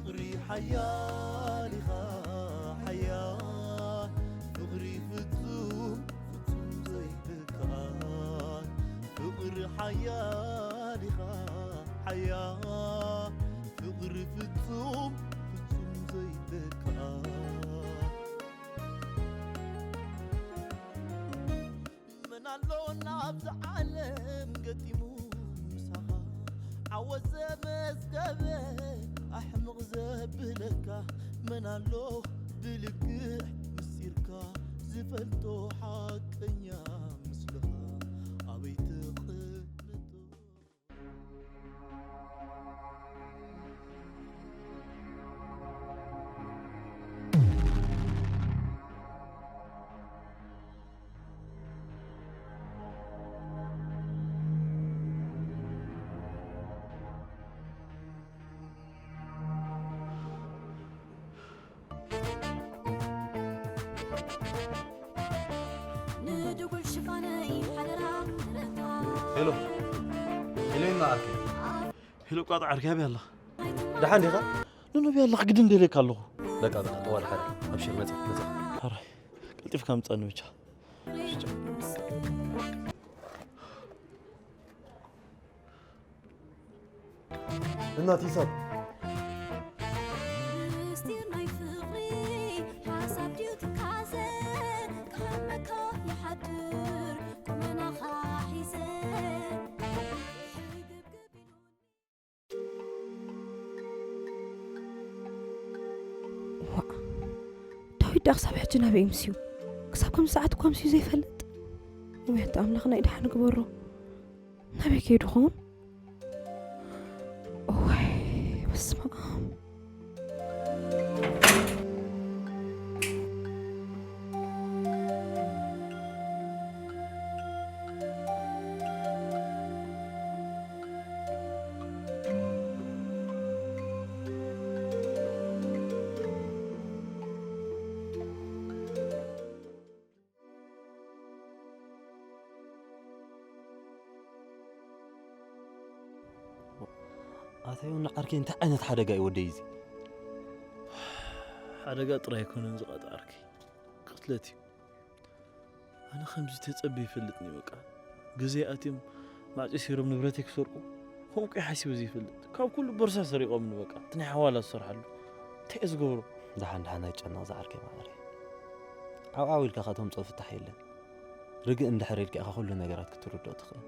ፍቕሪ ሓያል ኢኻ ሓያል ፍቕሪ ፍጹም ፍጹም ዘይትካል ፍቕሪ ሓያል ኢኻ ሓያል ፍቕሪ ፍጹም ፍጹም ዘይትካል መን ኣሎ ናብዚ ዓለም ገጢሙ ምሳኻ ዓወት ዘመዝገበ ኣሕምቕ ዘብለካ መን ኣሎ ብልክዕ ምስጢርካ ዝፈልጦ ሓቀኛ ምስልኻ ኣበይ ተቐምጦ ንድጉል ሽፋነይ ሓደራ ንረታ ሄሎ ሄሎ ይመዓርከይ ሄሎ ቋጣ ዓርከይ ኣበይ ኣለኻ ደሓን ዲኻ ኖኖ ኣበይ ኣለኻ ግድን ደልየካ ኣለኹ በቃ በቃ ጠዋል ሓደ ኣብሽር መጽእ መጽእ ሓራይ ቀልጢፍካ ምጻኒ ብቻ እናት ሂሳብ ምስጢር ናይ ፍቕሪ ሓሳብ ድዩ ትካዘ ክሃመካ ይሓድር ቁመናኻ ሒዘ ሕግብግብ ኢሉኒ ዋእ፣ ዳዊት ደኣ ክሳብ ሕጂ ናበይ ምስዩ? ክሳብ ከምዚ ሰዓት እኳ ምስዩ ዘይፈልጥ? ወይ ኣንታ ኣምላኽና ኢድሓን ግበሮ። ናበይ ከይዱ ኸውን? እዋይ፣ በስመ ኣብ። ኣታዮ ንዓርከይ እንታይ ዓይነት ሓደጋ እዩ ወደይ እዚ ሓደጋ ጥራይ ኣይኮነን ዝቐጣ ዓርከይ ቅትለት እዩ ኣነ ከምዚ ተጸቢ ይፈልጥኒ በቃ ግዜ ኣትዮም ማዕጺ ሲሮም ንብረተይ ክሰርቁ ከምኡ ቀይ ሓሲበ ዘይፈልጥ ካብ ኩሉ ቦርሳ ሰሪቖምኒ በቃ እቲ ናይ ሓዋላ ዝሰርሓሉ እንታይ እየ ዝገብሮ ደሓን ደሓን ኣይጨነቕ ዝዓርከይ ማዕረይ ዓብዓብ ኢልካ ከቶም ጸው ፍታሕ የለን ርግእ እንድሕር ኢልካ ኢኻ ኩሉ ነገራት ክትርድኦ ትኽእል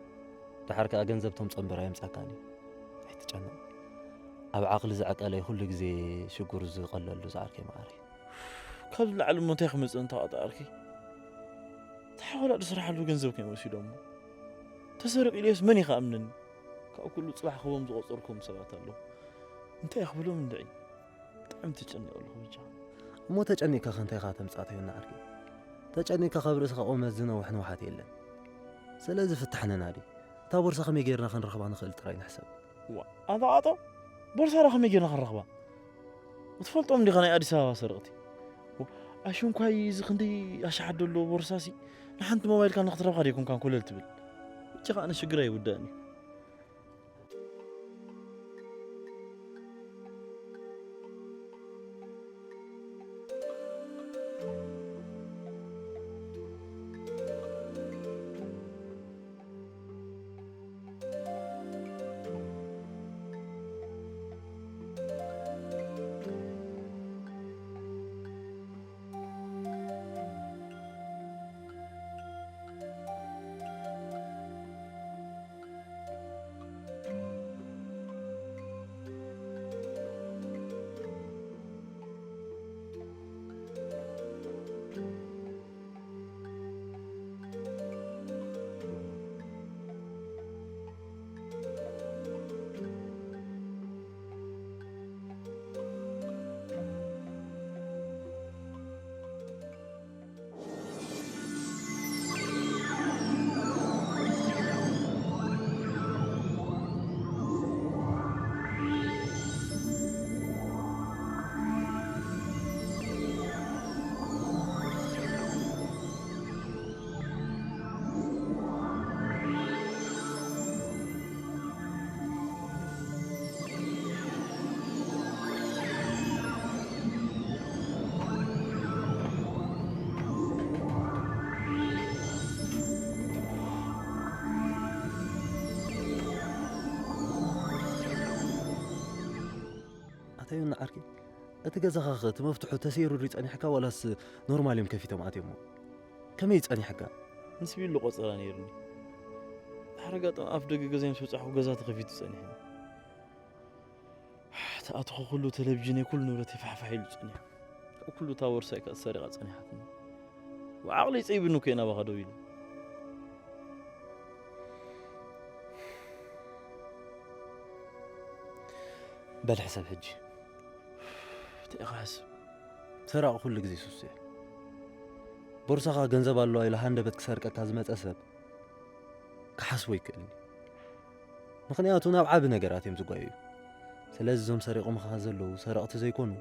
ደሓር ከኣ ገንዘብ ቶም ጸንበራ የምጻካን እዩ ኣይትጨነቕ ኣብ ዓቕሊ ዝዕቀለ ኩሉ ግዜ ሽጉር ዝቐለሉ ዝዓርከይ ማዕረይ ካብ ዝለዓሊ እሞ እንታይ ክመፅእ እንተቐጣቐርኪ ተሓወላ ዝስርሓሉ ገንዘብ ከይወሲዶሞ ተሰሪቑ ኢለዮስ መን ኢኻ ኣምነኒ ካብ ኩሉ ፅባሕ ክቦም ዝቆፀርኩም ሰባት ኣለዉ እንታይ ክብሎም እንድዒ ብጣዕሚ ተጨኒቑ ኣለኹ ብቻ እሞ ተጨኒቕካ ከ እንታይ ኢኻ ተምፃእተዮ እናዓርኪ ተጨኒቕካ ካብ ርእስኻ ቁመት ዝነውሕ ንውሓት የለን ስለዚ ፍታሕ ነናዲ እታ ቦርሳ ከመይ ጌርና ክንረኽባ ንኽእል ጥራይ ንሕሰብ ዋ ኣታ ቃጦ ቦርሳ ዶ ከመይ ጌርና ክንረኽባ ክትፈልጦም ዲኻ ናይ ኣዲስ ኣበባ ሰረቕቲ ኣሽንኳይ እዚ ክንደይ ኣሽሓት ደሎ ቦርሳሲ ንሓንቲ ሞባይልካ ንክትረብካ ደይኮንካን ኮለል ትብል እቺ ከዓ ንሽግር ኣይውዳእን እዩ ኣታ ዮና ዓርኪ፣ እቲ ገዛኻ ኸ እቲ መፍትሑ ተሰይሩ ድዩ ጸኒሕካ ዋላስ ኖርማል እዮም ከፊቶም ኣትዮሞ? ከመይ ጸኒሕካ? ንስቢሉ ቆጸራ ነይርኒ። ድሕሪ ኣጋጣሚ ኣፍ ደገ ገዛይ ምስ ወጻኹ ገዛ ተኸፊቱ ጸኒሕኒ። ተኣትኹ ኩሉ ቴሌቪዥነይ ኩሉ ንብረተይ ፋሕፋሕ ኢሉ ጸኒሑ። ካብ ኩሉ እታ ቦርሳይ ከኣ ሰሪቓ ጸኒሓትኒ። ብዓቕሊ ጸይብኒ እኮ እየ ናባኻ ደው ኢለ። በል ሕሰብ ሕጂ። እንታይ ኢኻ ሕስብ? ሰራቒ ኩሉ ግዜ ሱስ እየ። ቦርሳኻ ገንዘብ ኣለዋ ኢሉ ሃንደበት ክሰርቀካ ዝመጸ ሰብ ክሓስቦ ይክእልኒ። ምኽንያቱ ናብ ዓቢ ነገራት እዮም ዝጓዩ። ስለዚ እዞም ሰሪቖምኻ ዘለዉ ሰረቕቲ ዘይኮኑ፣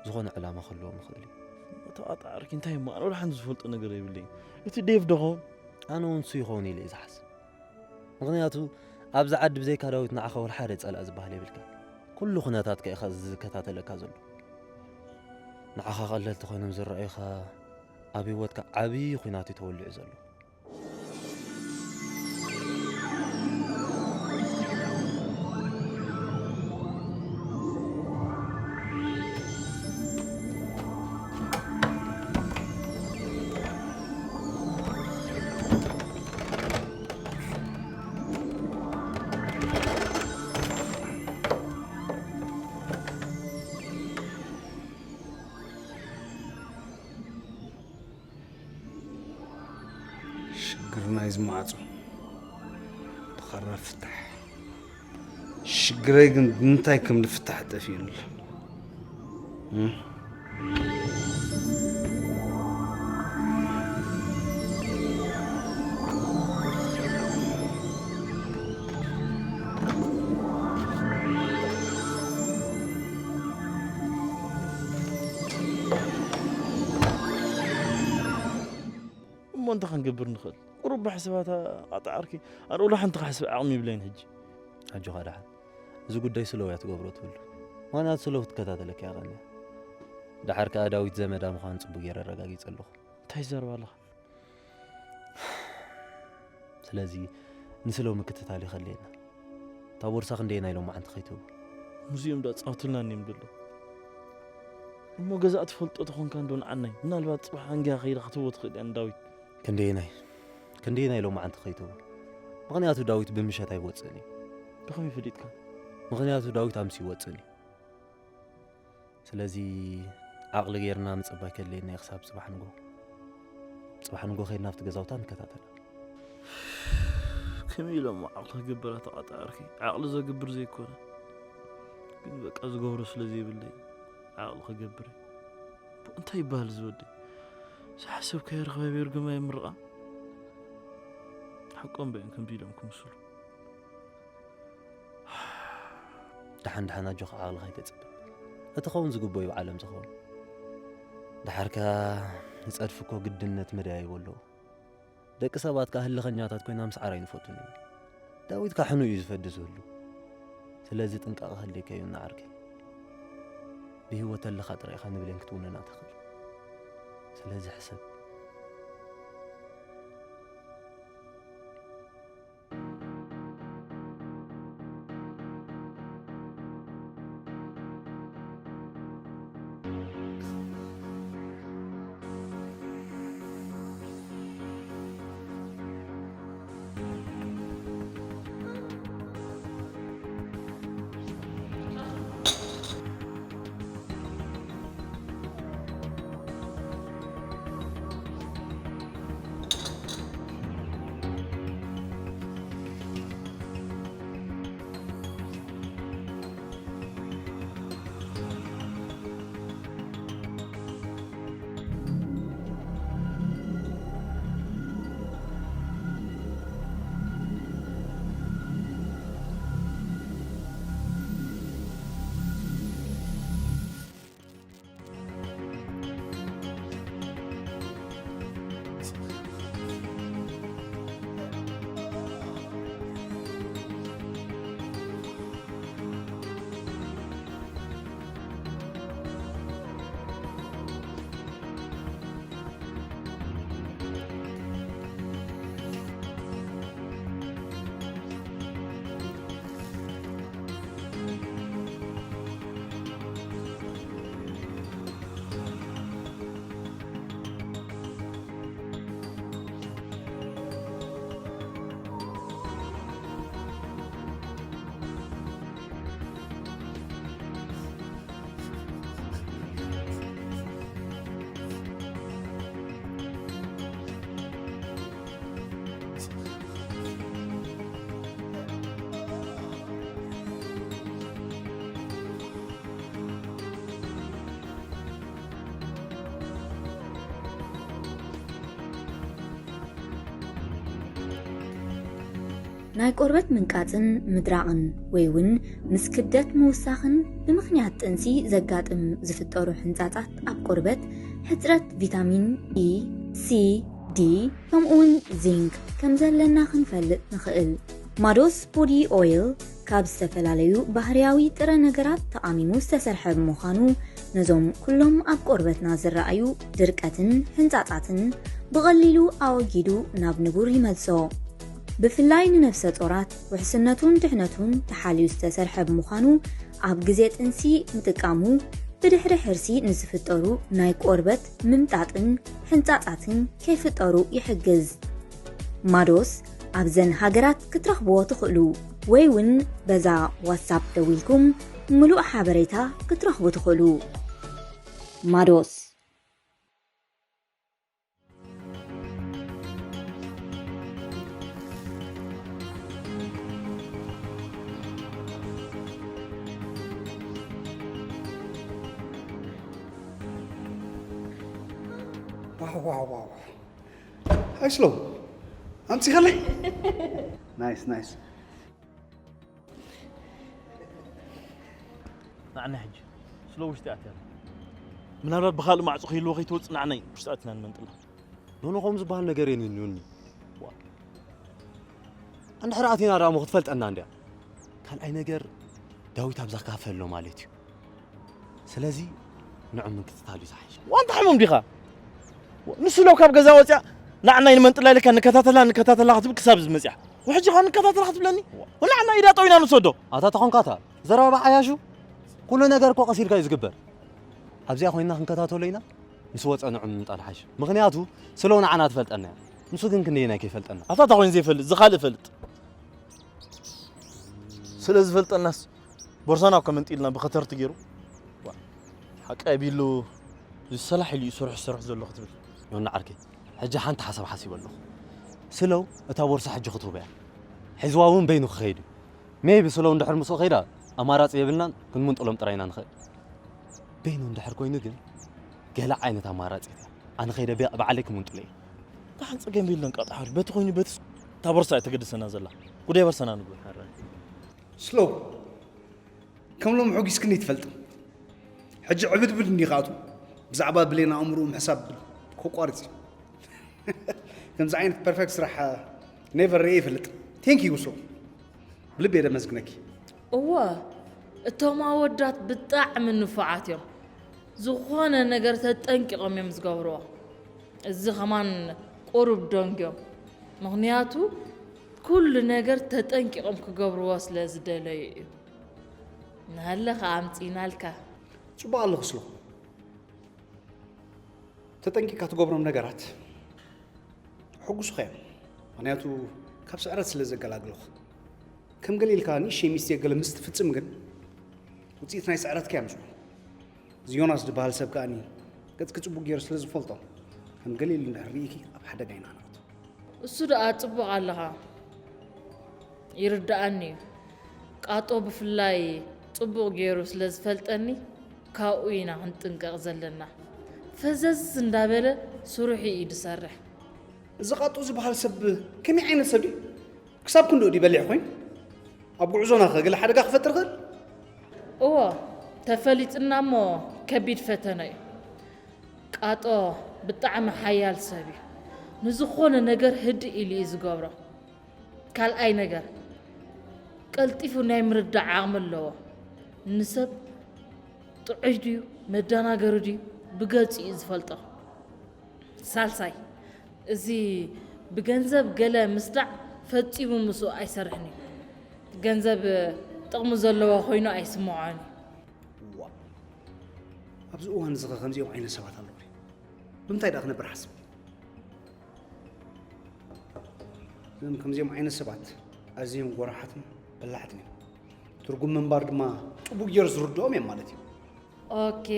ዝኾነ ዕላማ ክህልዎም ይኽእል እዩ። ተቓጣ ዓርኪ እንታይ እሞ ኣነ ወላ ሓንቲ ዝፈልጦ ነገር የብለይን። እቲ ዴቭ ዶ ኸውን? ኣነ እውን እሱ ይኸውን ኢለ እየ ዝሓስብ። ምኽንያቱ ኣብዚ ዓዲ ብዘይካ ዳዊት ንዓኻ ወላ ሓደ ጸላእ ዝበሃል የብልካ። ኩሉ ኩነታትካ ኢኻ ዝከታተለካ ዘሎ። ንዓኻ ቀለልቲ ኮይኖም ዝረኣዩኻ ኣብ ህይወትካ ዓቢ ኹናት እዩ ተወሊዑ ዘሎ። ሽግር ናይዚ ማዕጾ ብኸራ ፍታሕ። ሽግረይ ግን ብምንታይ ከም ዝፍታሕ ጠፊኡኒ ኣሎ። እም? እሞ እንታይ ክንገብር ንኽእል? ቁሩብ ብሕስባታ ቃጣ ዓርኪ ኣነ ወላ ሓንቲ ክሓስብ ዓቕሚ ይብለይን ሕጂ። ኣጆኻ ደሓን። እዚ ጉዳይ ስለው እያ ትገብሮ ትብሉ። ምኽንያቱ ስለው ክትከታተለካ እያ ቀንያ። ደሓር ከኣ ዳዊት ዘመዳ ምዃኑ ጽቡቕ ገይረ ኣረጋጊጸ ኣለኹ። እንታይ ትዛረብ ኣለኻ? ስለዚ ንስለው ምክትታል ይኸለየና። እታ ቦርሳ ክንደየናይ ሎማዓንቲ ከይትህቦ? ሙዚየም ዳ ጻወትልና እኒም ደሎ። እሞ ገዛ ትፈልጦ ተኾንካ እንዶ ንዓናይ፣ ምናልባት ጽባሕ ኣንጊያ ከይዳ ክትህቦ ትኽእል እያ ንዳዊት። ክንደየናይ? ክንደየናይ ሎማዓንቲ ከይትህቦ? ምኽንያቱ ዳዊት ብምሸት ኣይወጽእን እዩ። ብኸመይ ፈሊጥካ? ምኽንያቱ ዳዊት ኣምሲ ይወጽእን እዩ። ስለዚ ዓቕሊ ጌርና ምጽባይ ከድልየና እዩ ክሳብ ጽባሕ ንግሆ። ጽባሕ ንግሆ ከይድና ኣብቲ ገዛውታ ንከታተላ። ከመይ ኢለ እሞ ዓቕሊ ክገብር ኣተቓጣዕርኪ? ዓቕሊ ዘግብር ዘይኮነ። ግን በቃ ዝገብሮ ስለ ዘይብለይ ዓቕሊ ክገብር እየ። እንታይ ይበሃል እዚ ወደይ? ዝሓሰብካዮ ርኽበ ቤርግማ የምርቓ? ሓቆም በይን ከምዚ ኢሎም ክምስሉ። ደሓን ደሓን ኣጆኻ ዓቕልኻ ኣይተጽብብ። እቲ ኸውን ዝግብኦ እዩ ብዓለም ዝኸውን። ደሓር ከኣ ንጸድፊ እኮ ግድነት መደያይቦ ኣለዎ። ደቂ ሰባት ከኣ ህልኸኛታት ኮይና ምስዓር ኣይንፈቱን ኢና። ዳዊት ከኣ ሕኑይ እዩ ዝፈዲ ዝህሉ። ስለዚ ጥንቃቐ ክህልየካ እዩ እናዓርከይ። ብህይወት ኣለኻ ጥራይ ኢኻ ንብሌን ክትውንና ትኽእል። ስለዚ ሕሰብ። ናይ ቆርበት ምንቃጽን ምድራቕን ወይ እውን ምስ ክብደት ምውሳኽን ብምኽንያት ጥንሲ ዘጋጥም ዝፍጠሩ ሕንጻጻት ኣብ ቆርበት ሕጽረት ቪታሚን ኢ፣ ሲ፣ ዲ ከምኡ እውን ዚንክ ከም ዘለና ክንፈልጥ ንኽእል። ማዶስ ቦዲ ኦይል ካብ ዝተፈላለዩ ባህርያዊ ጥረ ነገራት ተቓሚሙ ዝተሰርሐ ብምዃኑ ነዞም ኩሎም ኣብ ቆርበትና ዝረኣዩ ድርቀትን ሕንጻጻትን ብቐሊሉ ኣወጊዱ ናብ ንቡር ይመልሶ። ብፍላይ ንነፍሰ ጾራት ውሕስነቱን ድሕነቱን ተሓልዩ ዝተሰርሐ ብምዃኑ ኣብ ግዜ ጥንሲ ምጥቃሙ ብድሕሪ ሕርሲ ንዝፍጠሩ ናይ ቆርበት ምምጣጥን ሕንጻጻትን ከይፍጠሩ ይሕግዝ። ማዶስ ኣብዘን ሃገራት ክትረኽብዎ ትኽእሉ ወይ እውን በዛ ዋትሳፕ ደዊልኩም ምሉእ ሓበሬታ ክትረኽቡ ትኽእሉ። ማዶስ። ዋው ዋው ዋው። ኣይ ስሎ ኣምጺኻለይ። ናይስ ናይስ። ንዓና ሕጂ ስለ ውሽጢ ኣትያ ምናልባት ብኻልእ ማዕጾ ከይልዎ ከይትወጽእ ንዓና እዩ ውሽጢ ኣትና ንመንጥላ። ኖኖ ከምኡ ዝበሃል ነገር የንንዩኒ። እንድሕር ኣቲና ደኣ እሞ ክትፈልጠና እንድያ። ካልኣይ ነገር ዳዊት ኣብዛ ካፈ ኣሎ ማለት እዩ። ስለዚ ንዑ ምክትታል እዩ ዝሓሸ። ዋንታ ሕሙም ዲኻ? ንሱ ለው ካብ ገዛ ወፅያ ንዓናይ ንመንጥላ ኢልካ ንከታተላ ንከታተላ ክትብል ክሳብ ዝመፅያ ውሕጂ ኸ ንከታተላ ክትብለኒ ንዓና ኢዳ ጠዊና ንሰዶ ኣታ ተኾንካታ ዘረባ ዓያሹ ኩሉ ነገር እኮ ቀስ ኢልካ እዩ ዝግበር ኣብዚኣ ኮይንና ክንከታተሎ ኢና ምስ ወፀ ንዑ ምምጣል ሓሽ ምኽንያቱ ስለው ንዓና ትፈልጠና እያ ንሱ ግን ክንደየናይ ከይፈልጠና ኣታ እታ ኮይኑ ዘይፈልጥ ዝኻልእ ፈልጥ ስለ ዝፈልጠናስ ቦርሳና እኮ መንጢልና ብኸተርቲ ገይሩ ሓቂ ኣቢሉ ዝሰላሕ ኢሉ እዩ ስርሑ ዝሰርሑ ዘሎ ክትብል ዮና ዓርከይ ሕጂ ሓንቲ ሓሳብ ሓሲበ ኣለኹ ስለው እታ ቦርሳ ሕጂ ክትህቦ እያ ሒዝዋ እውን በይኑ ክኸይድ እዩ ሜይቢ ስለው እንድሕር ምስኡ ከይዳ ኣማራፂ የብልናን ክንምንጥሎም ጥራይ ኢና ንኽእል በይኑ እንድሕር ኮይኑ ግን ገለ ዓይነት ኣማራፂት እያ ኣነ ከይደ ባዕለይ ክምንጥሎ እየ ደሓን ፀገም የለን ቃጣ ሓወይ በቲ ኮይኑ በቲ እታ ቦርሳ እያ ተገድሰና ዘላ ጉዳይ ቦርሳና ንግበር ሓራይ ስለው ከም ሎም ሑጊስክኒ ትፈልጥ ሕጂ ዕብድብድ እንዲ ከኣቱ ብዛዕባ ብሌን ኣእምርኡ ምሕሳብ ከቋርጽ እዩ ከምዚ ዓይነት perfect ስራሕ never ርእየ ይፈልጥ thank you ስለው ብልቢ እየ ደመስግነኪ እወ እቶም ኣወዳት ብጣዕሚ ንፉዓት እዮም ዝኾነ ነገር ተጠንቂቖም እዮም ዝገብርዎ እዚ ኸማን ቁሩብ ደንጉዮም ምኽንያቱ ኩሉ ነገር ተጠንቂቖም ክገብርዎ ስለ ዝደለዩ እዩ። ንሃለ ኸኣ ኣምጺእናልካ። ጽቡቕ ኣለኺ ስሎ። ተጠንቂቕካ ትገብሮም ነገራት ሕጉስኻ እዮም። ምኽንያቱ ካብ ስዕረት ስለ ዘገላግሉኻ። ከም ገለ ኢልካ ንእሽተይ ሚስቴክ ገለ ምስ ትፍጽም ግን ውጽኢት ናይ ስዕረትካ የምጽኡ። እዚ ዮናስ ዝበሃል ሰብ ከኣኒ ገጽኪ ጽቡቕ ገይሩ ስለ ዝፈልጦ ከም ገለ ኢሉ እንድሕር ርኢኪ ኣብ ሓደጋ ኢና ንኣቱ። እሱ ደኣ ጽቡቕ ኣለኻ ይርድኣኒ እዩ። ቃጦ ብፍላይ ጽቡቕ ገይሩ ስለ ዝፈልጠኒ ካብኡ ኢና ክንጥንቀቕ ዘለና። ፈዘዝ እንዳበለ ስርሑ እዩ ዝሰርሕ። እዚ ቃጦ ዝበሃል ሰብ ከመይ ዓይነት ሰብ ድዩ? ክሳብ ክንድኡ ድዩ በሊሕ ኮይኑ? ኣብ ጉዕዞና ኸ ገለ ሓደጋ ክፈጥር ይኽእል? እወ፣ ተፈሊጥና እሞ ከቢድ ፈተነ እዩ። ቃጦ ብጣዕሚ ሓያል ሰብ እዩ። ንዝኾነ ነገር ህድእ ኢሉ እዩ ዝገብሮ። ካልኣይ ነገር፣ ቀልጢፉ ናይ ምርዳእ ዓቕሚ ኣለዎ። ንሰብ ጥዑይ ድዩ መደናገሪ ድዩ ብገጹ እዩ ዝፈልጦ። ሳልሳይ፣ እዚ ብገንዘብ ገለ ምስዳዕ ፈጺሙ ምስኡ ኣይሰርሕን እዩ። ገንዘብ ጥቕሚ ዘለዎ ኮይኑ ኣይስምዖን እዩ። ዋእ! ኣብዚ እዋን እዚ ኸ ከምዚኦም ዓይነት ሰባት ኣለዉ ድዮም? ብምንታይ ደኣ ክነብር ሓስብ? እዞም ከምዚኦም ዓይነት ሰባት ኣዝዮም ጎራሓትን በላሕትን እዮም። ትርጉም ምንባር ድማ ጥቡቕ ገይሩ ዝርድኦም እዮም ማለት እዩ። ኦኬ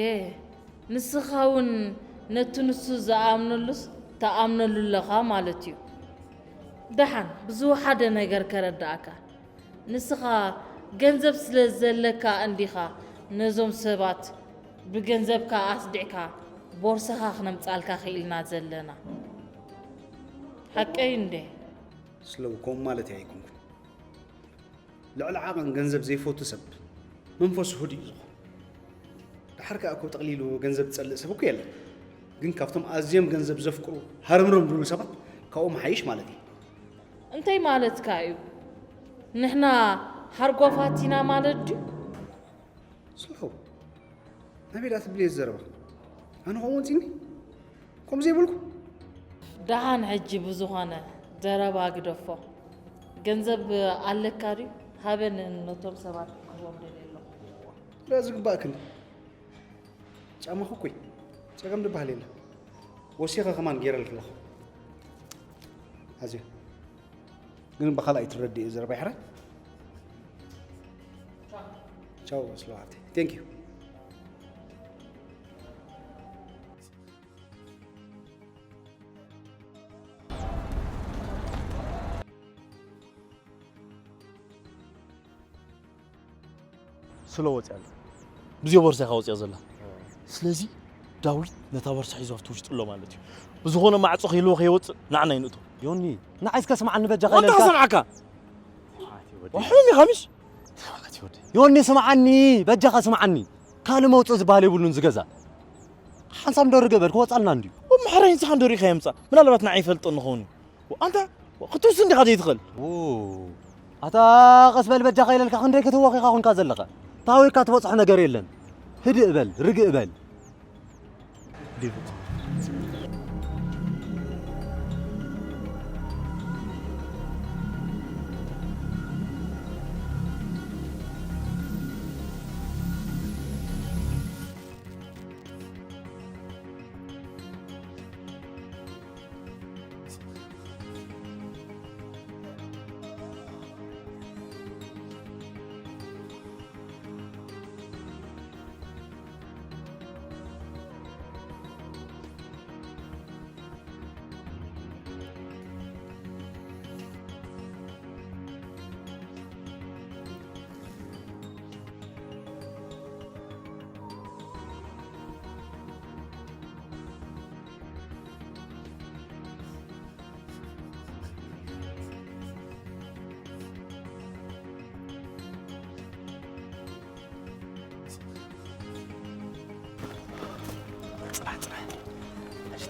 ንስኻ እውን ነቲ ንሱ ዝኣምነሉስ ትኣምነሉ ኣለኻ ማለት እዩ። ደሓን ብዝወሓደ ነገር ከረድኣካ። ንስኻ ገንዘብ ስለ ዘለካ እንዲኻ ነዞም ሰባት ብገንዘብካ ኣስዲዕካ ቦርሳኻ ክነምጻልካ ክኢልና ዘለና። ሓቀይ እንዴ? ስለው ከምኡ ማለተይ ኣይኮንኩን። ልዕሊ ዓቐን ገንዘብ ዘይፈቱ ሰብ መንፈሱ ህዱእ እዩ ዝኾን። ደሓር ከኣ እኮ ጠቕሊሉ ገንዘብ ዝጸልእ ሰብ እኮ የለን። ግን ካብቶም ኣዝዮም ገንዘብ ዘፍቅሩ ሃረምረም ዝብሉ ሰባት ካብኡ መሓይሽ ማለት እዩ። እንታይ ማለትካ እዩ? ንሕና ሓርጓፋት ኢና ማለት ድዩ? ስልሑ ናበይ ደኣ ትብል እየ ዝዘረባ? ኣነ ከምኡ ወፂኒ ከምኡ ዘይበልኩ ደሓን ሕጂ ብዝኾነ ዘረባ ግደፎ። ገንዘብ ኣለካ ድዩ? ሃበኒ ነቶም ሰባት ክህቦም ደልየ ኣለኹ። ዳ ዝግባእክን ጫማኹ እኮይ ጸገም ዝበሃል የለ ወሲኸ ከማን ገይረልክ ኣለኹ ኣዝዮ ግን ብኻልኣይ ትረድእ እዩ ዘረባ ይሕራይ ቻው ስለ ሃብተይ thank you ስለ ወፂኣ ኣሎ ብዚዮ ቦርሳ ኢኻ ወፂኣ ዘላ ስለዚ ዳዊት ነታ ቦርሳ ሒዞ ኣብቲ ውሽጢ ኣሎ ማለት እዩ ብዝኾነ ማዕፆ ክህልዎ ከይወፅእ ንዓና ይንእቶ ዮኒ ንዓይ እስከ ስምዓኒ በጃኻ ወንታ ኢለልካ ሰምዓካ ወሕሉም ኢኻ ምሽ ዮኒ ስምዓኒ በጃኻ ስምዓኒ ካልእ መውፅእ ዝበሃል የብሉን ዝገዛ ሓንሳብ እንዶ ርግእ በል ክወፃልና እንድዩ እሞ ሕራይ ንስኻ እንዶ ርኢኻ የምፃእ ምናልባት ንዓይ ይፈልጦ ንኸውን እዩ ኣንታ ክትውስን ዲኻ ዘይትኽእል ኣታ ቀስ በል በጃኻ ኢለልካ ክንደይ ክትወኺኻ ኮንካ ዘለኻ ታዊካ ትበፅሖ ነገር የለን ህድእ በል ርግእ በል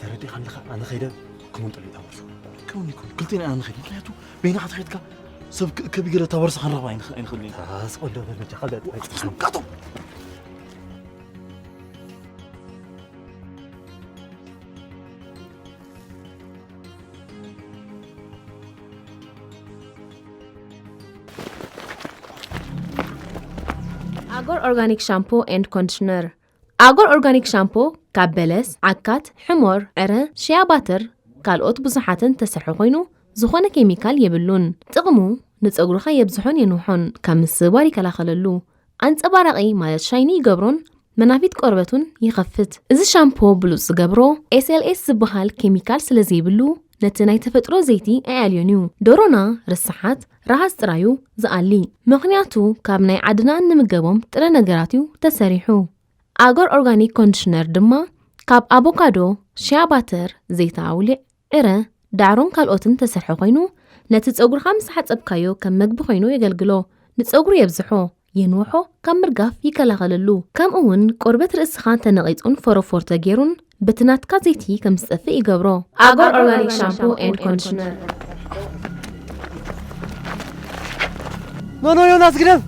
ተረዲኻ ኣለኻ ኣነ ኸይደ ክመንጠሉ ይታወርሱ ከውን ይኮን ክልቴና ኣነ ኸይድ ምክንያቱ በይና ክትኸድካ ሰብ ከቢገለ ታወርሳ ክንረኽባ ኣይንኽእል ኢና ስቆንዶ በል በጃኻ በል ስምካቶም ኣጎር ኦርጋኒክ ሻምፖ ኤንድ ኮንዲሽነር ኣጎር ኦርጋኒክ ሻምፖ ካብ በለስ፣ ዓካት፣ ሕሞር፣ ዕረ፣ ሽያባትር ካልኦት ብዙሓትን ተሰርሑ ኮይኑ ዝኾነ ኬሚካል የብሉን። ጥቕሙ ንፀጉርኻ የብዝሖን የንውሖን ካብ ምስባር ይከላኸለሉ። ኣንፀባራቒ ማለት ሻይኒ ይገብሮን መናፊት ቆርበት እውን ይኸፍት። እዚ ሻምፖ ብሉፅ ዝገብሮ ኤስኤልኤስ ዝበሃል ኬሚካል ስለዘይብሉ ነቲ ናይ ተፈጥሮ ዘይቲ ኣያልዮን እዩ። ደሮና ርስሓት ረሃፅ ጥራዩ ዝኣሊ። ምኽንያቱ ካብ ናይ ዓድና እንምገቦም ጥረ ነገራት እዩ ተሰሪሑ። ኣጎር ኦርጋኒክ ኮንዲሽነር ድማ ካብ ኣቮካዶ፣ ሺያ ባተር፣ ዘይቲ ኣውሊዕ፣ ዕረ፣ ዳዕሮን ካልኦትን ተሰርሐ ኮይኑ ነቲ ፀጉርኻ ምስ ሓፀብካዮ ከም መግቢ ኮይኑ የገልግሎ። ንፀጉሩ የብዝሖ፣ የንውሖ፣ ካብ ምርጋፍ ይከላኸለሉ። ከምኡ እውን ቆርበት ርእስኻ ተነቒፁን ፎሮፎር ተገይሩን በቲ ናትካ ዘይቲ ከም ዝጠፍእ ይገብሮ። ኣጎር ኦርጋኒክ ሻምፖ ኤንድ ኮንዲሽነር። ኖኖ ዮናስ ግደፍ!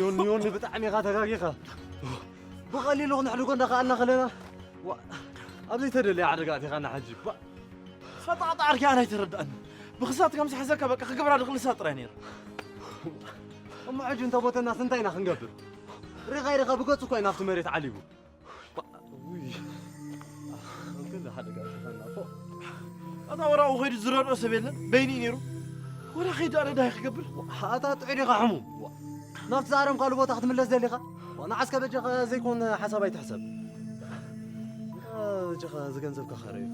ዮኒ ዮኒ ብጣዕሚ ኢኻ ተጋጊኻ ብቐሊሉ ክንሕድጎ እንዳኸኣልና ከለና ኣብ ዘይተደለየ ሓደጋ ኣቲኻና ሕጂ ፈጣጣ ዓርኪ ኣነ ኣይተረዳእኒ ብኽሳት ከም ዝሕዘካ በቃ ክገብራ ድኽልሳ ጥራይ ነይሩ እሞ ሕጂ እንተ ቦተናስ እንታይ ኢና ክንገብር ሪኻ ኢኻ ብገጹ እኳ እዩ ናብቲ መሬት ዓሊቡ ኣታ ወራኡ ኸይዱ ዝረድኦ ሰብ የለን በይኒ ነይሩ ወላ ኸይዱ ኣረዳይ ክገብር። ኣታ ጥዑይ ዲኻ ሕሙም? ናብቲ ዝኣረምካሉ ቦታ ክትምለስ ደሊኻ? ንዓስከ በጃኻ ዘይኮን ሓሳብ ኣይትሕሰብ። በጃኻ ዝገንዘብካ ኸረዩ።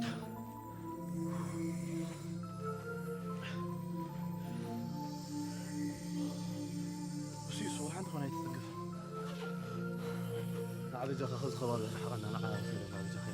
እሱ እሱ ሓንቲ ኾነ ኣይትጽገፍ። ንዓ በጃኻ ኸዚ ከባቢ ርሕቐና ንዓ ሰለና በጃኻ።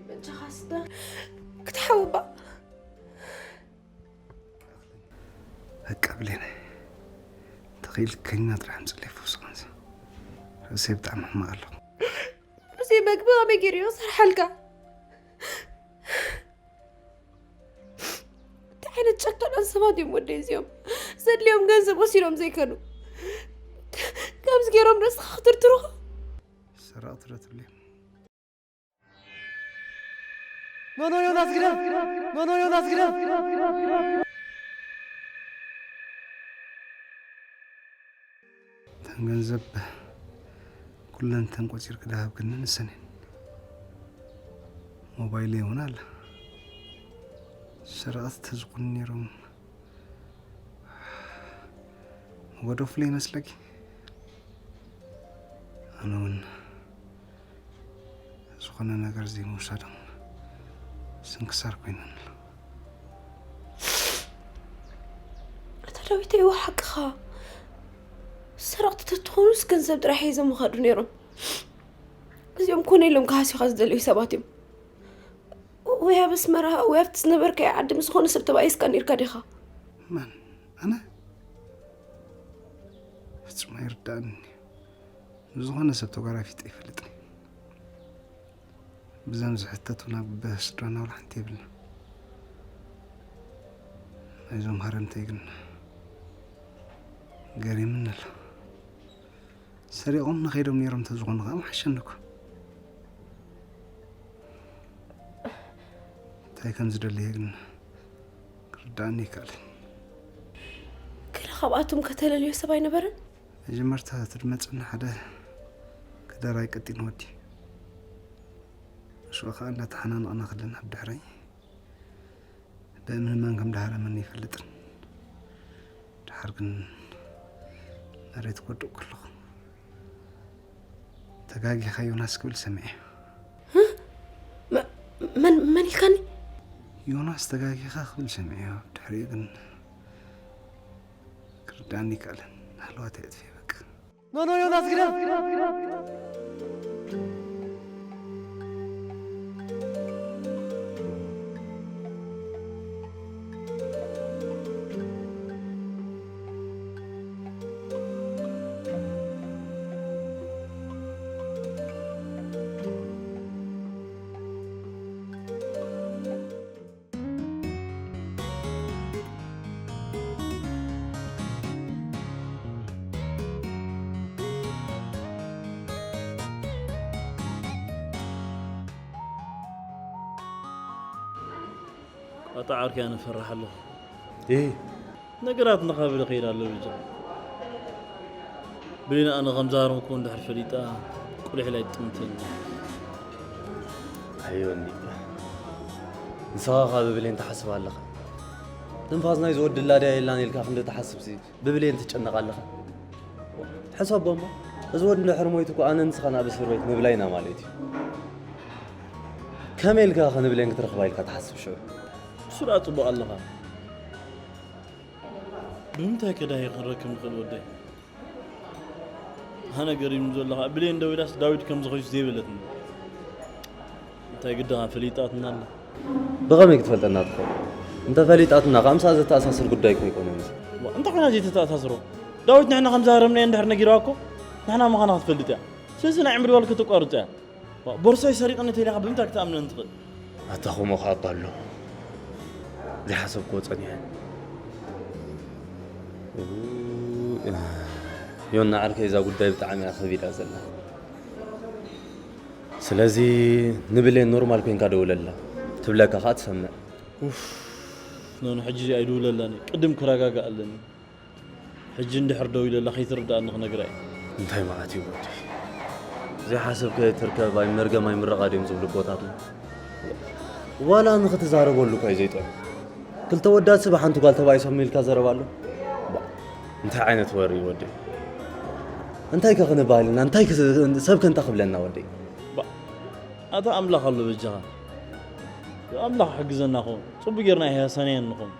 በጃኻ ስተ ክትሓውባ። በቃ ብሌነ፣ ተኺእል ከኛ ጥራሕ ምጽለይ ፈውስኻንስ። ርእሰይ ብጣዕሚ ሕማቕ ኣለኹ። እዚ መግቢ ከመይ ገይሩ እዩ ክሰርሓልካ? እንታይ ዓይነት ጨካናት ሰባት እዮም ወደይ እዚኦም? ዘድልዮም ገንዘብ ወሲዶም ዘይከዱ። ከምዚ ገይሮም ርእስኻ ክትርትሩኻ? ሰረቕቲ ዶ ትብልዮም? ኖኖ ዮናስ ግደፍ! ኖኖ ዮናስ ግደፍ! እተን ገንዘብ ኩለን እተን ቆጺርኪ ድሃብክኒ ንሰን እየን። ሞባይለይ እውን ኣላ። ሰረቕቲ ተዝኾኑ ነይሮም መጎደፍለይ ይመስለኪ? ኣነ እውን ዝኾነ ነገር ዘይምውሳዶም ስንክሳር ኮይኑን ኣሎ። ኣታ ዳዊት፣ እዋ ሓቅኻ። ሰረቕቲ ተትኾኑስ ገንዘብ ጥራሕ ሒዞም ምኸዱ ነይሮም። እዚኦም ኮነ ኢሎም ክሃስዩኻ ዝደለዩ ሰባት እዮም። ወይ ኣብ ኣስመራ ወይ ኣብቲ ዝነበርካዮ ዓዲ ምስ ዝኾነ ሰብ ተባኢስካ ነይርካ ዲኻ? መን? ኣነ? ፍጹም ኣይርዳእን። ንዝኾነ ሰብ ተጓራፊጠ ይፈልጥን። ብዘም ዝሕተቱ ናብ ስድራና ዋላ ሓንቲ የብልና። ናይዞም ሃረምተይ ግን ገሪምኒ ኣሎ። ሰሪቖም ንኸይዶም ነይሮም እንተዝኾኑ ከዓ ምሓሸኒ እኮ። እንታይ ከም ዝደልየ ግን ክርድኣኒ ኣይከኣለን። ገለ ካብኣቶም ከተለልዮ ሰብ ኣይነበረን? መጀመርታ እቲ ድመፀና ሓደ ክዳራይ ቀጢን ወዲ። ንሱ ከዓ እንዳተሓናነቕና ከለና ብድሕረይ ብእምኒ መን ከም ደሃረመኒ ይፈልጥን። ደሓር ግን መሬት ክወድቕ ከለኹ ተጋጊኻ ዮናስ ክብል ሰሚዐ። መ-፣ መን፣ መን ኢልካኒ? ዮናስ ተጋጊኻ ክብል ሰሚዐ። ድሕሪኡ ግን ክርዳእኒ ይከኣለን። ሃለዋተይ ኣጥፊኤ በቃ። ኖኖ ዮናስ ግደፍ! ኣታ ዓርከይ፣ ኣነ እፈርሕ ኣለኹ። እህ። ነገራት እናኻበደ ከይድ ኣሎ ብቻ። ብሌን ኣነ ከም ዝሃረምኩ እንድሕር ፈሊጣ፣ ቁልሕ ኢላ ኣይትጥምተኒ። ኣዮ እንዲ። ንስኻ ካብ ብሌን ትሓስብ ኣለኻ። ትንፋስ ናይ ዝወዲ ላድያ የላን ኢልካ ክንዲ ትሓስብሲ፣ ብብሌን ትጨነቕ ኣለኻ። ሕሰቦ እሞ፣ እዚ ወዲ እንድሕር ሞይቱ እኮ ኣነ ንስኻን ኣብ እስር ቤት ምብላይና ማለት እዩ። ከመይ ኢልካ ከ ንብሌን ክትረኽባ ኢልካ ትሓስብ ሽዑ? እሱ ደኣ ጽቡቕ ኣለኻ። ብምንታይ ከ ዳሂ ክንረክብ ንኽእል ወደይ? ኣነ ገሪሙኒ ዘሎ ኸኣ ብሌን ደዊላስ ዳዊት ከም ዝኾይስ ዘይበለትኒ። እንታይ ግድኻ ፈሊጣትና ኣላ። ብኸመይ ክትፈልጠና ትኽእል? እንተ ፈሊጣትና ከኣ ምስኣ ዘተኣሳስር ጉዳይ እኮ ኣይኮነን እዚ። ዋ፣ እንታይ ኮይና ዘይተተኣሳስሮ? ዳዊት ንሕና ከም ዝሃረምናዮ እንድሕር ነጊርዋ እኮ ንሕና ምዃና ክትፈልጥ እያ። ስለዚ ናይ ዕምሪ ባል ከተቋርጾ እያ። ዋ፣ ቦርሳይ ሰሪቕኒ ተይለኻ ብምንታይ ክትኣምነኒ ትኽእል? ኣታ ኹሞ ኸኣ ኣባ ኣሎ። ዘይሓሰብክዎ ጸኒሐ። ዮና ዓርከይ፣ እዛ ጉዳይ ብጣዕሚ እያ ከቢዳ ዘላ። ስለዚ ንብሌን ኖርማል ኮይንካ ደውለላ ትብለካ ከኣ ትሰምዕ። ኡፍ፣ ኖኖ፣ ሕጂ ኣይድውለላን እየ። ቅድም ክረጋጋእ ኣለኒ። ሕጂ እንድሕር ደው ኢለላ ከይትርድኣኒ ክነግራ እየ። እንታይ መዓት እዩ ወዲ? ዘይሓሰብካዮ ትርከብ፣ ኣይ መርገም ኣይ ምረቓ ድዮም ዝብሉ ኣቦታትና። ዋላ ንኽትዛረበሉ እኳ እዩ ዘይጠልብ። ክልተ ወዳት ስብ ሓንቲ ጓል ተባኢሶም ኢልካ ዘረባ ኣሎ? ባ፣ እንታይ ዓይነት ወሪ እዩ ወዲ? እንታይ ከ ክንበሃል ኢና? እንታይ ከ ሰብ ከ እንታይ ክብለና ወዲ? ባ፣ ኣታ ኣምላኽ ኣሎ በጃኻ። ኣምላኽ ሓግዘና ኾን። ጽቡቅ ጌርና ኣይሃሰናዮን ንኾን።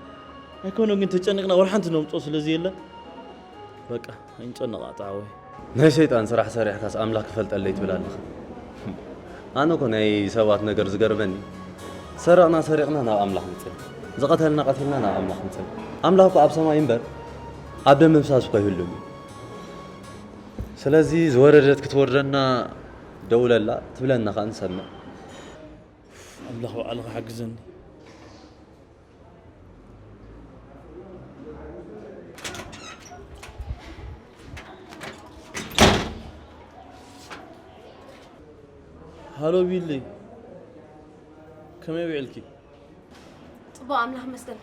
ኣይኮነ ግን ተጨኒቕና ወላ ሓንቲ ነምጽኦ ስለ ዘየለ፣ በቃ ኣይንጨነቕ ኣታ ሓወይ። ናይ ሰይጣን ስራሕ ሰሪሕካስ ኣምላኽ ክፈልጠለይ ትብል ኣለኻ። ኣነ እኮ ናይ ሰባት ነገር ዝገርመኒ፣ ሰረቕና ሰሪቕና ናብ ኣምላኽ ንጽል፣ ዝቐተልና ቀቲልና ናብ ኣምላኽ ንጽል። ኣምላኽ እኮ ኣብ ሰማይ እምበር ኣብ ደም ምፍሳስ እኮ ይህሉ እዩ። ስለዚ ዝወረደት ክትወርደና ደውለላ ትብለና ከኣ ንሰምዕ። ኣምላኽ ባዕልኻ ሓግዘኒ። ሃሎ ቢሊ፣ ከመይ ውዒልኪ? ጽቡቕ፣ ኣምላኽ ይመስገን።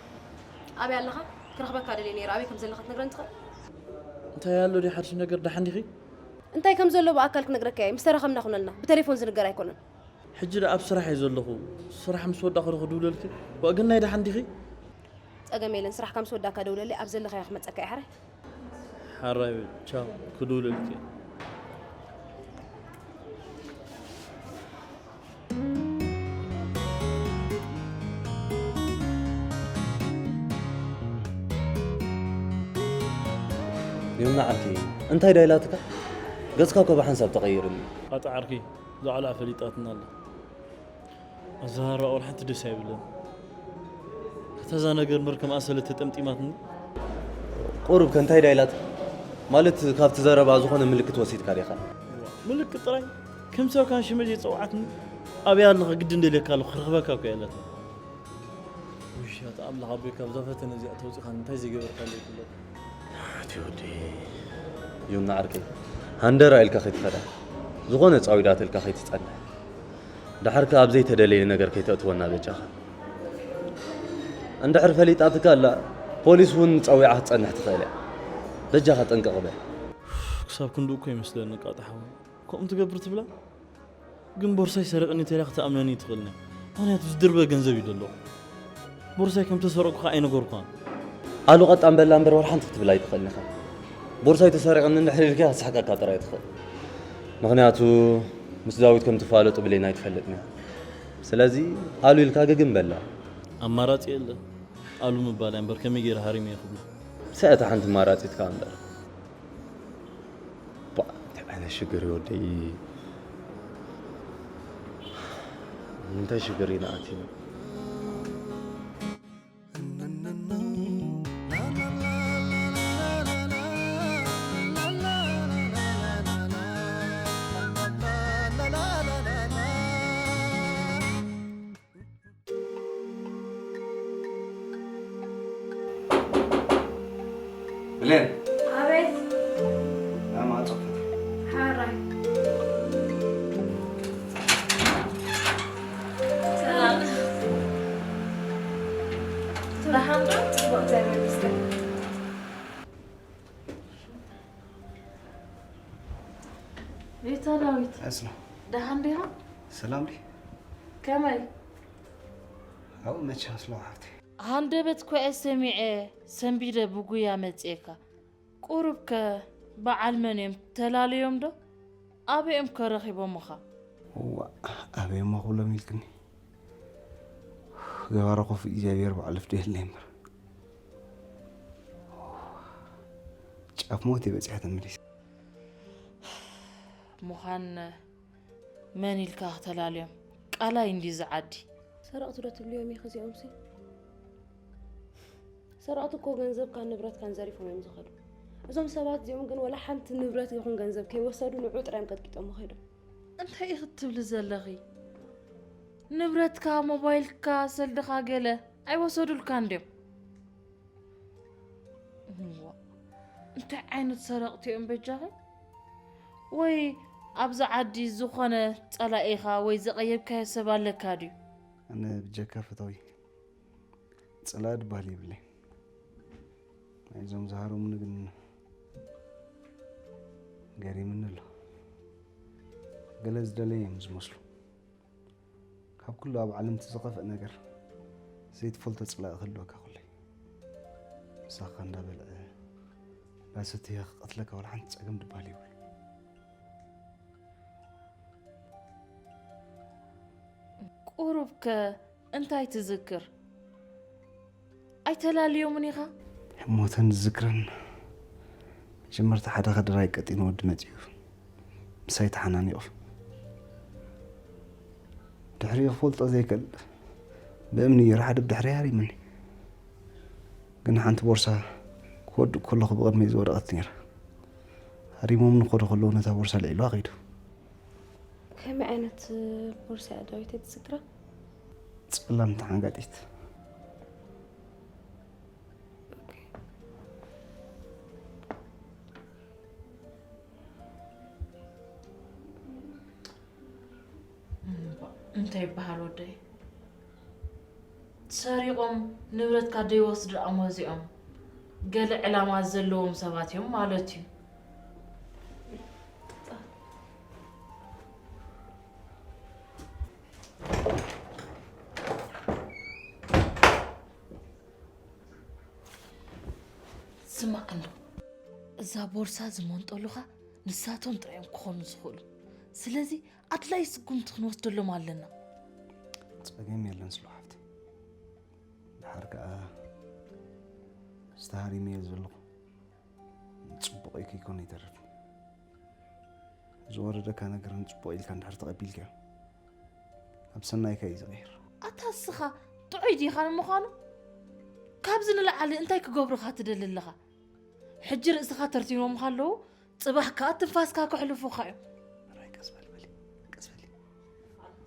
ኣበይ ኣለኻ? ክረኽበካ ደልየ ነይረ። ኣበይ ከም ዘለኻ ትነግረኒ ትኽእል? እንታይ ኣሎ ድዩ ሓድሽ ነገር? ደሓን ዲኺ? እንታይ ከም ዘሎ ብኣካል ክነግረካ እየ። ምስ ተራኸብና ኩነልና። ብቴሌፎን ዝንገር ኣይኮነን። ሕጂ ደኣ ኣብ ስራሕ እየ ዘለኹ። ስራሕ ምስ ወዳእኩ ዶ ክድውለልኪ? ዋእ፣ ግን ናይ ደሓን ዲኺ? ጸገም የለን፣ ስራሕካ ምስ ወዳእካ ደውለለይ፣ ኣብ ዘለኻዮ ክመጸካ እየ፣ ሓራይ። ሓራይ፣ ቻው፣ ክድውለልኪ እየ። ዮና ዓርከይ፣ እንታይ ዳ ኢላትካ? ገጽካ እኮ ብሓንሳብ ተቐይርኒ። ኣታ ዓርከይ፣ እዛ ቆልዓ ፈሊጣትና ኣላ። ኣዘራርባ ወላ ሓንቲ ደስ ኣይብለን። ኣታ እዛ ነገር እምበር ከም ኣሰለ ተጠምጢማትኒ። ቁሩብ ከ እንታይ ዳ ኢላትካ? ማለት ካብቲ ዘረባ ዝኾነ ምልክት ወሲድካ ዲኻ? ምልክት ጥራይ? ከም ሰብ ካን ሽመይ ዘይጸውዓትኒ? ኣበይ ኣለኻ ግዲ እንደልየካ ኣለኹ ክረኽበካ እኮ እያ ኢላትኒ። ውሽ፣ ኣታ ኣምላኽ ኣቦይ፣ ካብዛ ፈተነ እዚኣ ተውጺኻኒ እንታይ ዘይገበርካለይ ይፍለጥ። እቲ ወዲ ዮና ዓርከይ፣ ሃንደራ ኢልካ ከይትኸዳ፣ ዝኾነ ጻዊዳት ኢልካ ከይትጸንሕ፣ ደሓር ከኣ ኣብ ዘይተደለየ ነገር ከይተእትወና በጃኻ። እንድሕር ፈሊጣትካ ኣላ፣ ፖሊስ እውን ጸዊዓ ክትጸንሕ ትኽእል እያ። በጃኻ ጥንቅቕ በል። ክሳብ ክንድኡ እኮ ይመስለኒ ቃጣ ሓወይ። ከምኡ ትገብር ትብላ? ግን ቦርሳይ ሰሪቕኒ እንተኢላ ክትኣምነኒ ኣይትኽእልን እያ። ምኽንያቱ ዝድርበ ገንዘብ እዩ ዘለዎ። ቦርሳይ ከም ተሰረቕኩ ከኣ ኣይነገርኩኻን። ኣሉ ቀጣን በላ እምበር ወላ ሓንቲ ክትብል ኣይትኽእልን ኢኻ። ቦርሳይ ተሰሪቕኒ እንድሕር ኢልካ ክትስሕቀካ ጥራይ ትኽእል። ምኽንያቱ ምስ ዳዊት ከም ትፋለጡ ብሌን ኣይትፈልጥን እያ። ስለዚ ኣሉ ኢልካ ግግም በላ። ኣማራጺ የለ። ኣሉ ምባል እያ እምበር ከመይ ገይረ ሃሪመ እየ ክብሎ። ሰ እታ ሓንቲ ኣማራጺት ከኣ እምበር። ባ፣ እንታይ ዓይነት ሽግር እዩ ወደይ? እንታይ ሽግር ኢና ኣቲና? ብሌን። ኣቤት። ና ማዕጾ ክፈት። ሓራይ። ሰላም። ደሓን ዶ? ጽቡቕ፣ እግዚኣብሔር ይመስገን። ቤታ ዳዊት። ኣስላ። ደሓን ዲኻ? ሰላም ዲ? ከመይ? ኣው መቻ ኣስላ ሓፍቲ። ሃንደበት ኮየ ሰሚዐ ሰንቢደ ብጉያ መጽኤካ። ቁሩብ ከ በዓል መን እዮም? ተላለዮም ዶ? ኣበይ እዮም ከ ረኺቦምኻ? እዋ፣ ኣበይ እሞ ክብሎም ኢልክኒ? ገባሮ ኮፍ እግዚኣብሔር ባዕሉ ፍደየለይ እምበር። ጫፍ ሞት እየ በጺሐ ተመሊሰ። ምዃን መን ኢልካ ክተላልዮም? ቃላይ እንዲ ዝዓዲ። ሰረቕቲ ዶ ትብልዮም ኢኺ እዚኦምሲ? ሰረቕቲ እኮ ገንዘብካን ንብረትካን ዘሪፎም እዮም ዝኸዱ። እዞም ሰባት እዚኦም ግን ወላ ሓንቲ ንብረት ይኹን ገንዘብ ከይወሰዱ ንዑ ጥራይ እዮም ቀጥቂጦም ከይዶም። እንታይ ኢኺ ትብሊ ዘለኺ? ንብረትካ፣ ሞባይልካ፣ ሰልድኻ ገለ ኣይወሰዱልካን ድዮም? እዋ፣ እንታይ ዓይነት ሰረቕቲ እዮም በጃኺ? ወይ ኣብዚ ዓዲ ዝኾነ ጸላኢኻ ወይ ዘቐየብካዮ ሰብ ኣለካ ድዩ? ኣነ ብጀካ ፈታዊ ጸላኢ ድበሃል የብለይ። ናይዞም ዝሃረሙኒ ግን ገሪምኒ ኣሎ። ገለ ዝደለየ እዮም ዝመስሉ። ካብ ኩሉ ኣብ ዓለም እቲ ዝኸፍእ ነገር ዘይትፈልጦ ጸላኢ ክህልወካ ከሎ እዩ። ምሳኻ እንዳበልዐ እንዳሰተየ ክቐትለካ ዋላ ሓንቲ ጸገም ድበሃል የብሉ። ቁሩብከ እንታይ ትዝክር? ኣይተላልዮምን ኢኻ? ሞተን ዝዝክረን መጀመርታ ሓደ ከደራይ ቀጢኑ ወዲ መጺኡ ምሳይ ተሓናኒቑ። ድሕሪኡ ክፈልጦ ዘይክእል ብእምኒ ገይሩ ሓደ ብድሕሪ ሃሪምኒ። ግን ሓንቲ ቦርሳ ክወድቅ ከለኹ ብቕድመይ ዝወደቐት ነይራ። ሃሪሞምኒ ክኸዱ ከለዉ ነታ ቦርሳ ልዒሉዋ ከይዱ። ከመይ ዓይነት ቦርሳ እያ ዳዊተይ ትዝክራ? ጸላም ተሓንጋጢት። እንታይ ይበሃል ወደይ? ሰሪቖም ንብረትካ ደይወስዱ ደኣሞ እዚኦም ገለ ዕላማ ዘለዎም ሰባት እዮም ማለት እዩ። ስማዕ እንዶ፣ እዛ ቦርሳ ዝመንጠሉኻ ንሳቶም ጥራይ እዮም ክኾኑ ዝኽእሉ። ስለዚ ኣድላይ ስጉምቲ ክንወስደሎም ኣለና። ጸገም የለን ስሎ ሓፍቲ። ድሓር ከኣ ዝተሃሪመዮ ዘለኹ ጽቡቕ እዩ ከይኮነ ይተርፍ። ዝወረደካ ነገር ንጽቡቕ ኢልካ እንድሕር ተቐቢልካዮ፣ ኣብ ሰናይካ እዩ ዝቕየር። ኣታ እስኻ ጥዑይ ዲኻ ንምዃኑ? ካብዚ ንላዕሊ እንታይ ክገብሩኻ ትደሊ ኣለኻ? ሕጂ ርእስኻ ተርቲሞምኻ ኣለዉ፣ ጽባሕ ከኣ ትንፋስካ ከሕልፉኻ እዮም። ራይ ቀስ በል በሊ፣ ቀስ በሊ።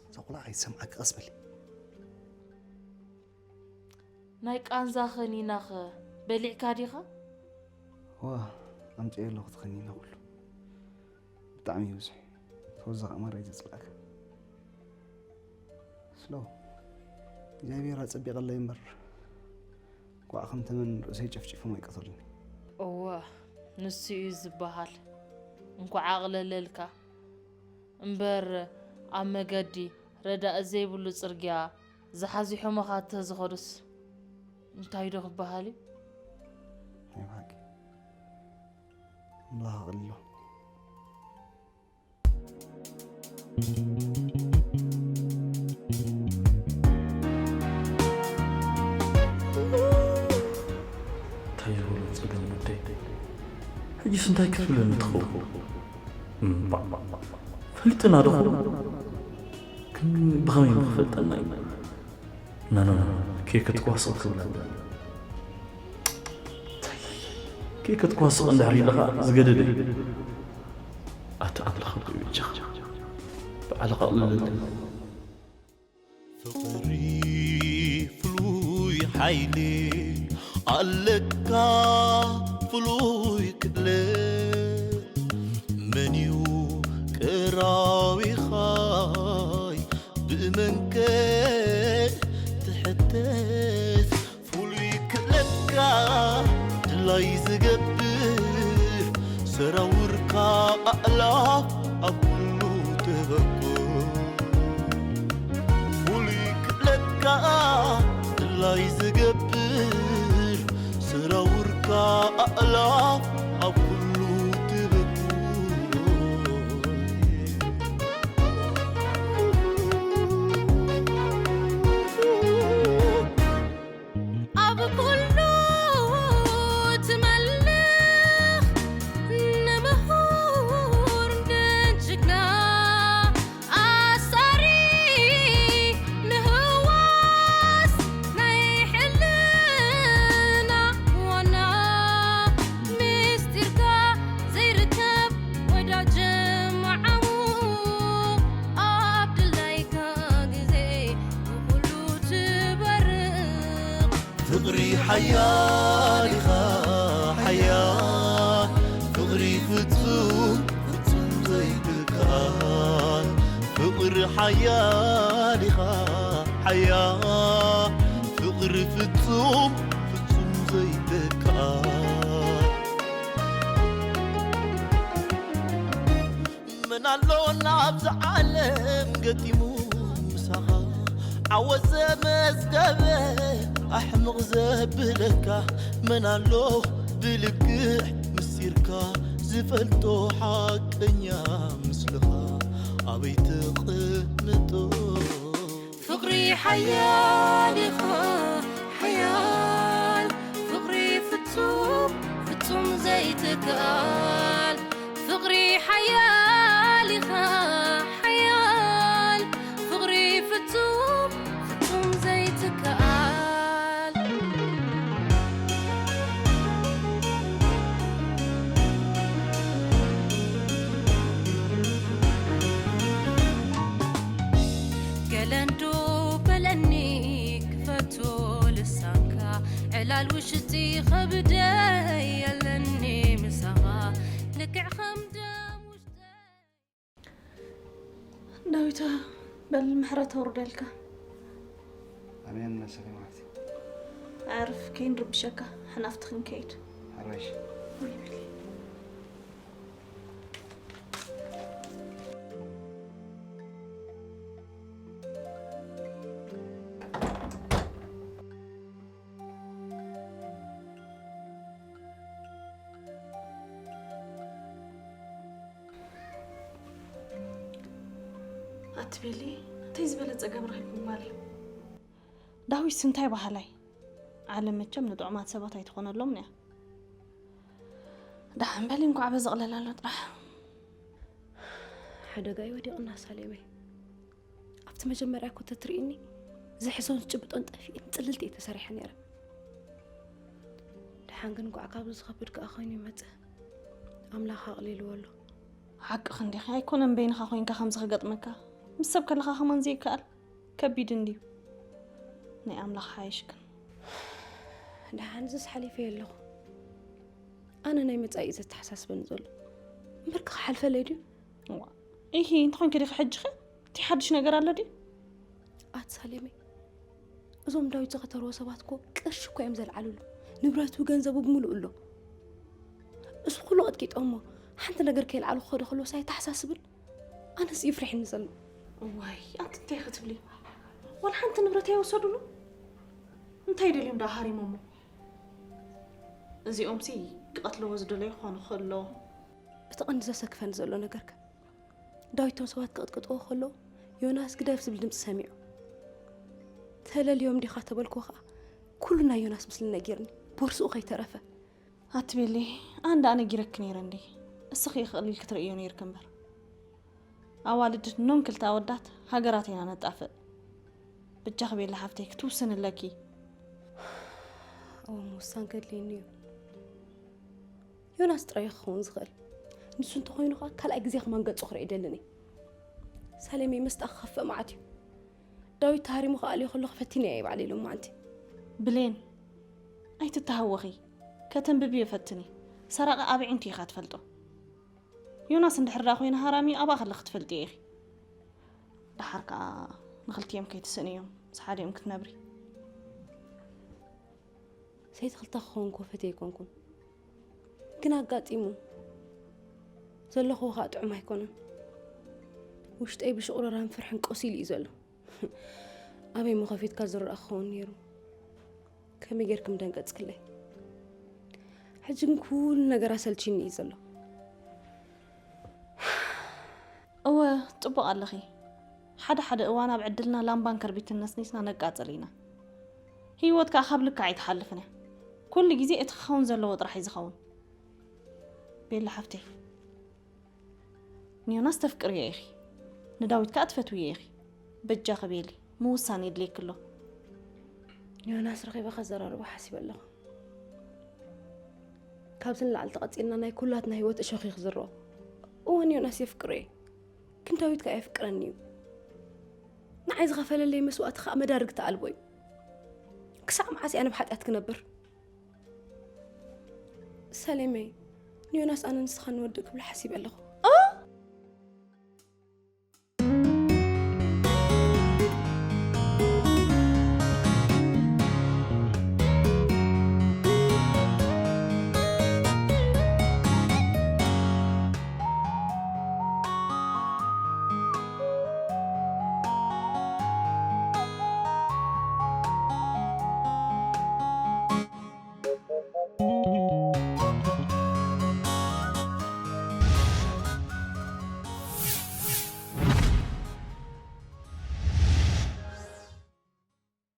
እዛ ቆልዓ ከይትሰምዓኪ ቀስ በሊ። ናይ ቃንዛ ኸኒናኸ በሊዕካ ዲኻ? ዋ፣ ኣምጽኤ ኣለኹ እቲ ኸኒና ኩሉ። ብጣዕሚ እዩ ብዙሕ። ተወሳኺ ኣማራይ ዘጽልኣካ። ስሎ፣ እግዚኣብሔር ኣጸቢቐለይ እምበር፣ ኳዕ ከም ተመን ርእሰይ ጨፍጪፎም ኣይቀተሉኒ። እወ፣ ንሱ እዩ ዝበሃል። እንኳዕ ኣቕለለልካ። እምበር ኣብ መገዲ ረዳኢ ዘይብሉ ጽርግያ ዝሓዚሖምኻ ተዝኸዱስ እንታይ ዶ ክበሃል እዩ? ናይ ብሓቂ ኣምላኽ ኣቕልሎ። እንታይ ዝበሎ ጸገም ወደይ? ሕጂስ እንታይ ክትብለኒ ትኸውን? እምባእ፣ ፈሊጥና ዶ ኸውን? ግን ብኸመይ ንኽፈልጠና እዩ? ና፣ ና፣ ና፣ ና፣ ኬክ ክትኳስቕ ክብላ። እንታይ? ኬክ ክትኳስቕ እንድሕር ኢለኻ ዝገደደ እዩ። ኣታ ኣምላኽ ኣቦይ በጃኻ፣ ባዕልኻ ኣቕልለለይ። ፍቕሪ ፍሉይ ሓይሊ ኣለካ፣ ፍሉይ ክእለት። መን እዩ ቀራቢኻይ? ብመንከ ትሕተት? ፍሉይ ክእለትካ ድላይ ዝገብር፣ ሰራውርካ ኣእላፍ ኣብ ኩሉ ተበቁር። ፍሉይ ክእለትካ ድላይ ዝገብር፣ ሰራውርካ ኣእላፍ ኣብ ኩሉ ትበቁር። ኣብ ኩሉ ትመልኽ ንምሁር ንጅግና ኣሳሪ ንህዋስ ናይ ሕልና ዋና ምስጢርካ ዘይርከብ ወዳጅ መዓው ኣብ ድላይካ ግዜ ብኹሉ ትበርቕ። ፍቕሪ ሓያል ኢኻ ሓያል፣ ሓያል ኢኻ ሓያል ፍቕሪ ፍጹም ፍጹም ዘይተክኣ መን ኣሎ ናብዚ ዓለም ገጢሙ ምሳኻ ዓወት ዘመዝገበ ኣሕምቕ ዘብለካ መን ኣሎ ብልክዕ ምስጢርካ ዝፈልጦ ሓቀኛ ምስልኻ ኣበይ ተቐምጦ ፍቕሪ ሓያል ኢኻ ሓያል ፍቕሪ ፍጹም ፍጹም ዘይትከኣል ፍቕሪ ሓያል ኢኻ ሓያል ፍቕሪ ፍጹም ፍጹም ዘይትከኣል ገለንዶ በለኒ ክፈቶ ልሳንካ ዕላል ውሽጢ ከብደይ የለኒ ምሳኻ ልክዕ ከም ደም ውሽጠይ ዳዊት በል ምሕረት ኣውርደልካ ኣሜን። ነሰለማት ኣዕርፍ ከይንርብሸካ ሓናፍቲ ክንከይድ ሓራሽ ኣትቤሊ እንታይ ዝበለ ጸገም ረኺብኩም ማለት ዳዊት ስንታይ ባህላይ ዓለም መቸም ንጥዑማት ሰባት ኣይትኾነሎም እያ ደሓን በሊ እንኳዕ በዚ ቅለል ኣሎ ጥራሕ ሓደጋ እዩ ወዲቕና ሳሌመይ ኣብቲ መጀመርያ እኮ ተትርእኒ ዝሕዞን ዝጭብጦን ጠፊእን ፅልልቲ እየ ተሰሪሐ ነይረ ደሓን ግን እንኳዕ ካብዚ ዝኸብድ ከዓ ኮይኑ ይመፅእ ኣምላኽ ኣቕሊልዎ ኣሎ ሓቅኺ እንዲኺ ኣይኮነን በይንኻ ኮይንካ ከምዚ ክገጥመካ ምስ ሰብ ከለኻ ከማን ዘይከኣል ከቢድ እንድዩ ናይ ኣምላኽ ሓይሽ ግን ደሓን ዝስ ሓሊፈ ኣለኹ ኣነ ናይ መጻኢ እዩ ዘተሓሳስበኒ ዘሎ እምበር ክሓልፈለይ ድዩ እዋ ኢሂ እንተኾንኪ ዲኺ ሕጂ ኸ እቲ ሓድሽ ነገር ኣሎ ድዩ ኣት ሳሌመይ እዞም ዳዊት ዝኸተርዎ ሰባት እኮ ቅርሺ እኮ እዮም ዘልዓልሉ ንብረቱ ገንዘቡ ብምሉእ ኣሎ እሱ ኩሉ ቀጥቂጦሞ ሓንቲ ነገር ከይልዓሉ ክኸዱ ከለዎ ሳይ ተሓሳስብን ኣነስ ይፍርሕኒ ዘሎ እዋይ ኣንቲ እንታይ ክትብሊ ዋላ ሓንቲ ንብረት ኣይወሰዱሉ እንታይ ደልዮም ደኣ ሃሪሞሞ እዚኦምሲ ክቐትልዎ ዝደለዩ ክኾኑ ከሎ እቲ ቀንዲ ዘሰክፈኒ ዘሎ ነገርከ ዳዊት ቶም ሰባት ክቕጥቅጥዎ ከለዉ ዮናስ ግደፍ ዝብል ድምፂ ሰሚዑ ተለልዮም ዲኻ ተበልክዎ ከዓ ኩሉ ናይ ዮናስ ምስሊ ነጊርኒ ቦርስኡ ከይተረፈ ኣትቤሊ ኣነ ደኣ ነጊረኪ ነይረ እንዲ እስኺ ክቕሊል ክትርእዮ ነይርኪ እምበር ኣዋልድ ኖን ክልተ ኣወዳት ሃገራት ኢና ነጣፍእ ብጃኺ ቤላ ሓፍተይ ክትውስኒ ኣለኪ እዎ ምውሳን ከድልየኒ እዩ ዮናስ ጥራይ ክኸውን ዝኽእል ንሱ እንተኾይኑ ኸዓ ካልኣይ ግዜ ከማን ገጹ ክርኢ ደልን እየ ሳሌመይ ምስጣ ክኸፍእ መዓት እዩ ዳዊት ተሃሪሙ ክኣልዮ ከለኹ ፈቲነ እየ ባዕለይ ሎማዓንቲ ብሌን ኣይትተሃወኺ ከተንብብዮ ፈትኒ ሰራቒ ኣበይ እንቱ ኢኻ ትፈልጦ ዮናስ እንድሕር ደኣ ኮይነ ሃራሚ ኣብኣ ከለኺ ትፈልጥዮ ኢኺ ደሓር ከኣ ንኽልቲኦም ከይትስእንዮም ምስ ሓዲኦም ክትነብሪ ሰይቲ ክልተ ክኸውን ኮፈት ኣይኮንኩን ግን ኣጋጢሙ ዘለኹዎ ከዓ ጥዑም ኣይኮነን ውሽጠይ ብሽቑረራን ፍርሕን ቆሲሉ እዩ ዘሎ ኣበይ መኸፊትካ ዝረኣ ክኸውን ነይሩ ከመይ ጌርኩም ደንቀጽክለይ ሕጂ ግን ኩሉ ነገር ኣሰልችኒ እዩ ዘሎ እወ ጽቡቕ ኣለኺ ሓደ ሓደ እዋን ኣብ ዕድልና ላምባን ከርቢትን ነስኒስና ነቃጽል ኢና ህይወት ከኣ ካብ ልክዕ ኣይትሓልፍን እያ ኩሉ ግዜ እቲ ክኸውን ዘለዎ ጥራሕ እዩ ዝኸውን ቤላ ሓፍተይ ንዮናስ ተፍቅርዮ ኢኺ ንዳዊት ከኣ ትፈትውዮ ኢኺ በጃኺ ቤሊ ምውሳን የድልየኪ ኣሎ ንዮናስ ረኺበ ከዘራርቦ ሓሲበ ኣለኹ ካብዚ ንላዕሊ ተቐጺልና ናይ ኩላትና ህይወት እሾኽ እዩ ክዝርኦ እወ ንዮናስ የፍቅሮ እየ ግን ዳዊት ከኣ የፍቅረኒ እዩ ንዓይ ዝኸፈለለይ መስዋእቲ ከኣ መዳርግቲ ኣልቦ እዩ ክሳዕ መዓስ እየ ኣነ ብሓጢኣት ክነብር ሰሌመይ ንዮናስ ኣነ ንስኻ ንወድእ ክብሎ ሓሲበ ኣለኹ